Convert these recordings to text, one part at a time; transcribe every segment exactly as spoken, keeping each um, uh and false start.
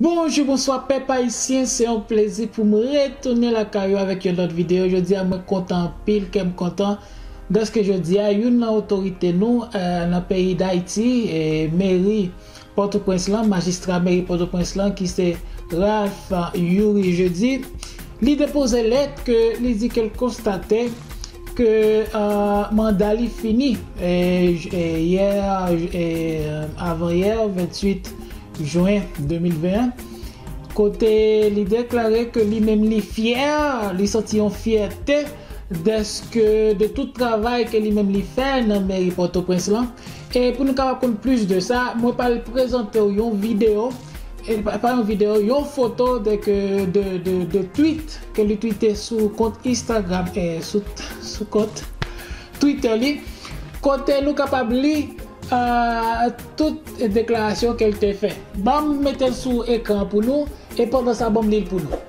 Bonjou, bonswa pèp ayisyen, se yon plezi pou m retounen lakay ou avèk yon lòt videyo. Jodi a mwen kontan anpil, kè m kontan, dèske jodi a youn nan otorite nou, eh, nan peyi Dayiti, eh, meri Pòtoprens lan, majistra meri Pòtoprens lan ki se Ralph Youri Jeudi, li depoze lèt ke li di ke l konstate ke, eh, manda li fini, eh, j-, eh, yè, eh, avan yè, venntuit jen de mil ven, kote li deklare ke li menm li fyè, li santi yon fyète dèske de tout travay ke li menm li fè nan meri Pòtoprens lan. E pou nou kapab konn plis de sa, mwen pral prezante w yon videyo, e pa, pa yon videyo, yon foto de ke, de, de, de tweet ke li tweete sou kont Instagram, e sou, sou kont Twitter li, kote nou kapab li, eh, tout deklarasyon ke l te fè. Ban m mete l sou ekran pou nou, e pandan sa, ban m li l pou nou.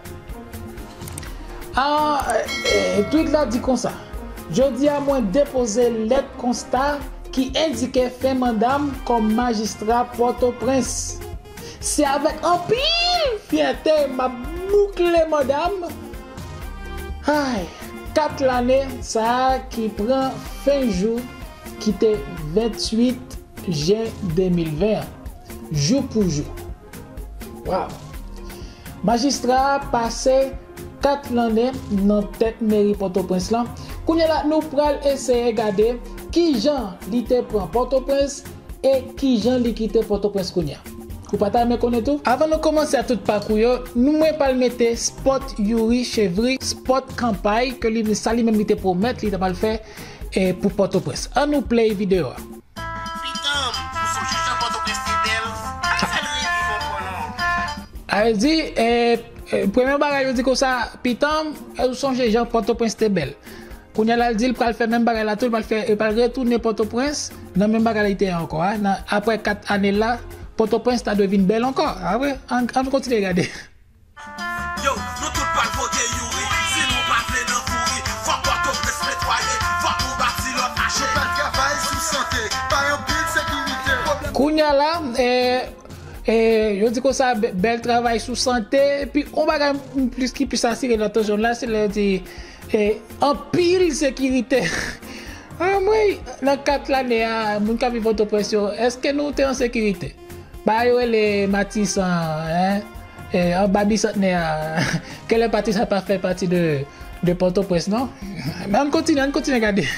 Ah, eh, tweet la di konsa: "Jodi a mwen depoze lèt konsta ki endike fen manda m kòm majistra Pòtoprens. Se avèk anpil fyète m ap boukle manda m." Ay, kat lane sa a ki pran fen jou ki te venntuit jen de mil ven an, jou pou jou. Waw! Majistra a pase kat lane nan tèt meri Pòtoprens lan. Kounye a la, nou pral eseye gade kijan li te pran Pòtoprens e kijan li kite Pòtoprens kounye a. Ou pa ta renmen konnen tou? Avan nou kòmanse ak tout pakou yo, nou mwen pral mete spot Youri Chevry, spot kanpay ke li, sa li menm li te pwomèt li ta pral fè, eh, pou Pòtoprens. Ann nou play videyo a. Pitanm, ou sonje jan Pòtoprens te bèl? Sa l ret fò kò non. A vle di, eh, eh, premye bagay yo di konsa, Pitanm, eh, ou sonje jan Pòtoprens te bèl. Kounye a la, l di l pral fè menm bagay la tou, l pral fè, l pral retounen Pòtoprens nan menm bagay la li te ye ankò a. Nan, apre kat ane la, Pòtoprens ta dwe vin bèl ankò. Apre, ann, ann kontinye gade. Yo, nou tout pral vote Youri. Si nou pa vle nan kouri, fòk Pòtoprens netwaye, fòk nou bati lòt aje. Nou pral travay sou sante, bay anpil sekirite. Kounye a la, eh, eh, yo di konsa, bè-, bèl travay sou sante, epi yon bagay m plis ki plis atire atansyon m la, se lè yo di, eh, anpil sekirite. Anmwey, nan kat lane a, moun k ap viv Pòtoprens yo, èske nou te an sekirite? Bagay yo rele Matisan, en, eh, anba bisantnè a. Kèlè Matisan pa fè pati de, de Pòtoprens, non? Men ann kontinye, ann kontinye gade.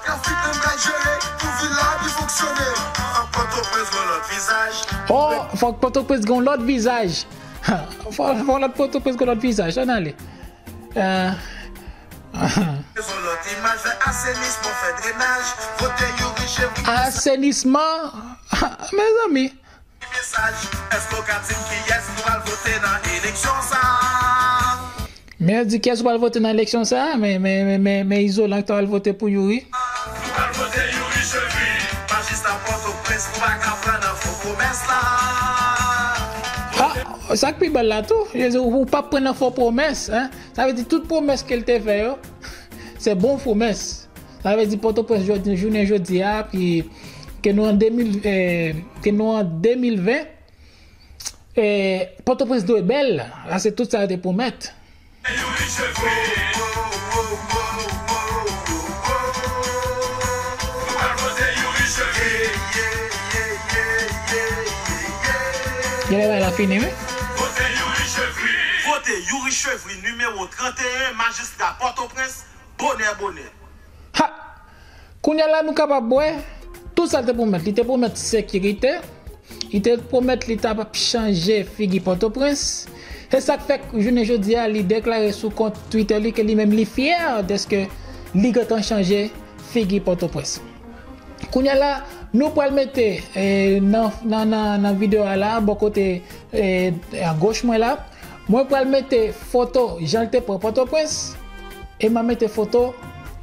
Trafik nan kay jere pou vil la byen fonksyone. Fòk Pòtoprens gon lòt vizaj. Oh, fòk Pòtoprens gon lòt vizaj. Fò, fò lòt Pòtoprens gon lòt vizaj. Ann ale. Eh. Gon lòt imaj, fè asenisman, fè drenaj. Vote Youri Chevry. Asenisman? Mezanmi. Mesaj, èske w ka di m kiyès nou pral vote nan eleksyon sa a? Men yo di kiyès ou pral vote nan eleksyon sa a, men, men, men, men, men Izolan ki ta pral vote pou Youri. Nou pral vote Youri Chevry, majistra Pòtoprens, nou pa ka pran nan fo pwomès la. Ah, sa k pi bèl la tou, yo di ou p ap pran nan fo pwomès, en. Sa vle di tout pwomès ke l te fè yo, se bon pwomès. Sa vle di Pòtoprens jodi, jounen jodi a, pi ke nou an de mil, eh, ke nou an de mil ven, eh, Pòtoprens dwe bèl, sa se tout sa yo te pwomèt. Genlè bagay la fini, wi. Vote Youri Chevry, nimewo tranteyen, majistra Pòtoprens, bonè, bonè. Ha! Kounye a la, nou kapab wè tout sa l te pwomèt. Li te pwomèt sekirite, li te pwomèt li t ap chanje figi Pòtoprens. Se sa k fè, jounen jodi a, li deklare sou kont Twitter li ke li menm li fyè dèske li gentan chanje figi Pòtoprens. Kounye a la, nou pral mete, eh, nan, nan, nan, nan videyo a la, bò kote, eh, agoch mwen la, mwen pral mete foto jan l te pran Pòtoprens, e m a mete foto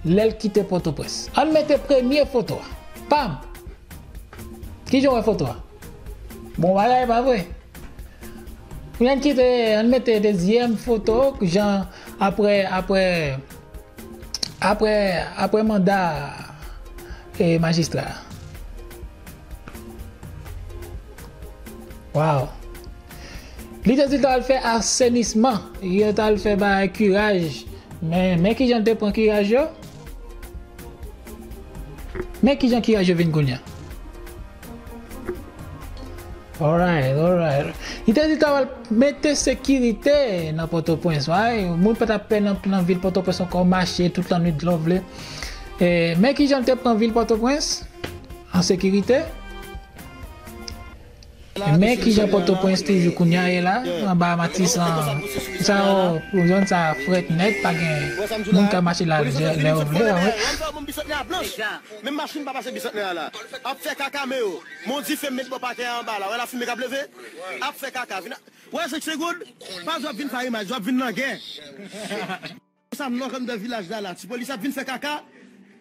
lè l kite Pòtoprens. Ann mete premye foto a. Pam! Kijan w wè foto a? Bon bagay, pa vre? Pou n kite, ann mete dezyèm foto, jan apre, apre, apre, apre manda, eh, majistra. Waw. Li te di l ta al fè asenisman, li te al fè bagay kiraj. Men, men kijan l te pran kiraj yo? Men kijan kiraj yo vin kounye a? Alright, alright. Li te di l ta al mete sekirite nan Pòtoprens, right? Moun pa t ap pè nan, nan vil Pòtoprens ankò, mache tout lannwit lè w vle. E, men kijan l te pran vil Pòtoprens? An sekirite? Men kijan Pòtoprens toujou kounye a ye la, anba Matisan. Sa yo, pou zòn sa a frèt nèt, pa gen moun ka mache la lè yo vle, anwen. Menm machin pa pase Bisantnè a la. Ap fè kaka men yo. Mon dife m met bò pa tè a anba la. Wè lafimen k ap leve? Ap fè kaka. Vin a-, wè, se Segoud. Pa w ap vin fè imaj, w ap vin nan gè. Sa m nan anndan vilaj la, la. Ti polis ap vin fè kaka.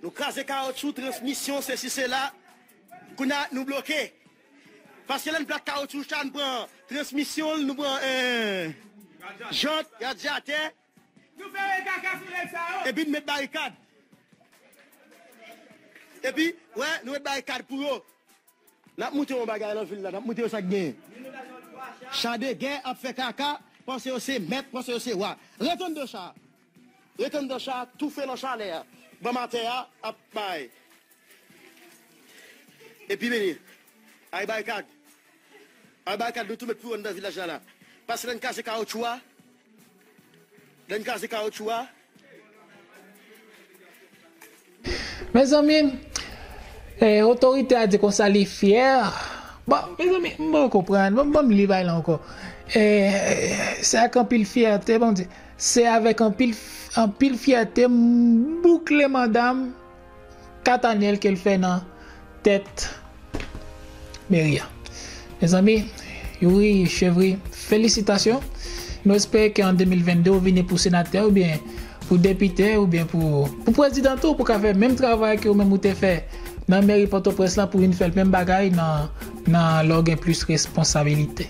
Nou kraze kawotchou, transmisyon, sesi, sela. Kounye a, nou bloke. Paske lè n plak kawotchou, sa, nou pran transmisyon l, nou pran, eh, jant, radyatè. Nou fè kaka sou nèg sa yo. Epi n met barikad. Epi, wè, nou met barikad pou yo. N ap moute yon bagay nan vil la, n ap moute yo sa k genyen. Cha de gè ap fè kaka, panse yo se mèt, panse yo se wa. Rete anndan cha. Rete anndan cha, toufe nan chalè a. Banm atè a, ap bay. Epi vini. Ay barikad. Ay barikad, nou tou met pou yo anndan vilaj la la. Paske lè n kase kawotchou a, lè n kase kawotchou a, Mezanmi, eh, otorite a di konsa li fyè. Bon, mezanmi, m pa konprann. Bon, bon, m li bay la ankò. Eh, se ak anpil fyète, bon, di, se avèk anpil, anpil fyète m boukle manda m kat ane l ke l fè nan tèt meri a. Mezanmi, Youri Chevry, felisitasyon. Nou espere ke an de mil venn de ou vini pou senatè oubyen pou depite oubyen pou, pou prezidan tou, pou ka fè menm travay ke ou menm ou te fè nan meri Pòtoprens lan pou vin fè l menm bagay nan, nan lè w gen plis responsabilite.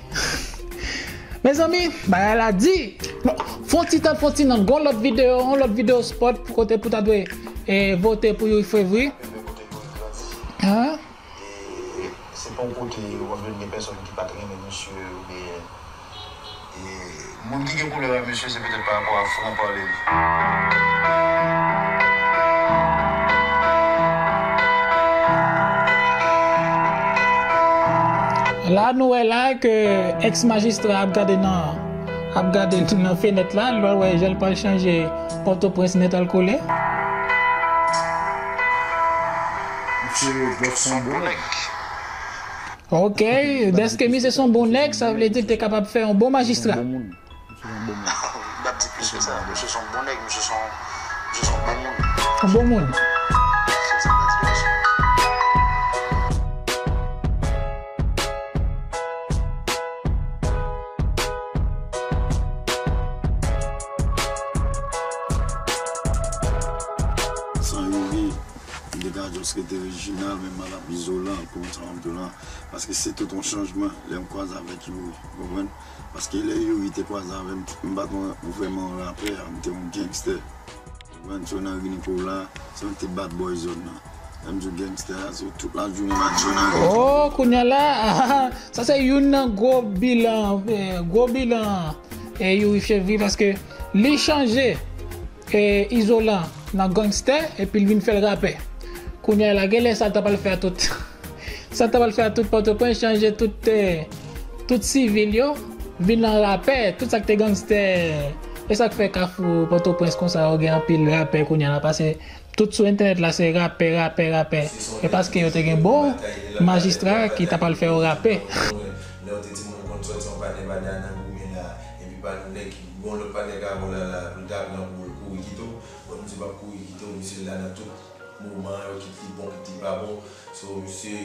Mezanmi, bagay la di. Bon, fon ti tan, fon ti nan, gon lòt videyo, yon lòt videyo spòt pou kote pou ta dwe, eh, vote pou Youri Chevry. Hein? E se pa yon kote w ap jwenn gen pèsòn ki pa t renmen misye oubyen, e, moun ki gen koulè a misye, se petèt pa rapò a franpale li. La nou wè la ke èks majistra ap gade nan, ap gade nan fenèt la, lè w wè jan l pral chanje Pòtoprens nèt al kole. Misye dwèt se yon bon nèg. Ok, dèske misye se yon bon nèg, sa vle di l te kapab fè yon bon majistra. Yon bon moun. Misye se yon bon moun. M p ap di plis ke sa. Misye se yon bon nèg, misye se yon, misye se yon bon moun. Yon bon moun. Se sa m ka di la. San Youri, m te ka di w sekretè rejinal, men m al ap izolan, kòm sa m ap di w lan, paske se tout yon chanjman lè m kwaze avèk Youri, w konprann? Paske lè Youri te kwaze avè m, m pa t yon, vrèman yon rapè, m te yon gangstè. Ou konprann? Se nan ri Nikola, se mwen ki te bat bòy zòn nan. Lè m di w gangstè a, se tout lajounen m ap di w nan ri. Oh, kounye a la, sa se youn nan gwo bilan, eh, gwo bilan, eh, Youri Chevry, paske li chanje, eh, izolan nan gangstè, epi l vin fè l rapè. Kounye a la, genlè sa l ta pral fè a tout. Sa t ap al fè a tout Pòtoprens, chanje tout, eh, tout sivil yo vin nan rapè, tout sa k te gangstè. E sa k fè Kafou Pòtoprens konsa, yo gen anpil rapè kounye a la, paske tout sou entènèt la se rapè, rapè, rapè. E paske yo te gen bon majistra ki t ap al fè yo rapè. Lè w te timoun, ou konn sòti yon patnè, patnè a nan goumen la, epi pa yon nèg ki, bon, lòt patnè k avè w la, la, pou l ta pran pou l kouri kite w. Bon, misye p ap kouri kite w, misye la nan tout moman yo, kit li bon, kit li pa bon. So, misye,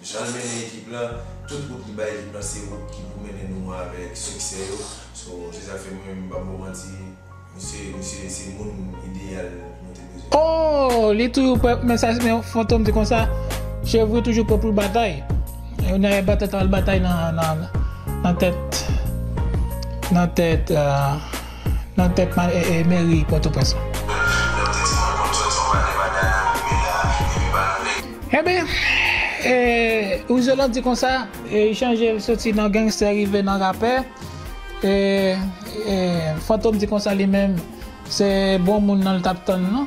jan l mennen ekip lan, tout wout li bay ekip lan, se wout ki pou mennen nou avèk siksè yo. So, se sa k fè mwen menm, m p ap ba w manti, misye, misye se moun ideyal nou te bezwen. Oh, li toujou prè, men sa, men Fantom di konsa, Chevry toujou prè pou l batay. Yon nèg batay, ta al batay nan, nan, nan tèt, nan tèt, euh, nan tèt ma-, e, e, meri Pòtoprens lan. Enben, e, Izolan di konsa, e, li chanje, l soti nan gangstè, rive nan rapè. E, e, Fantom di konsa li menm, se bon moun nan l t ap tann nan.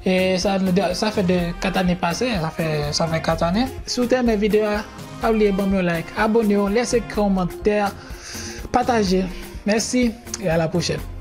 E sa, sa fè de kat ane pase, sa fè, sa fè kat ane. Si w te renmen videyo a, pa bliye ban m yon like, abone w, lese kòmantè, pataje. Mèsi, e a la pwochèn.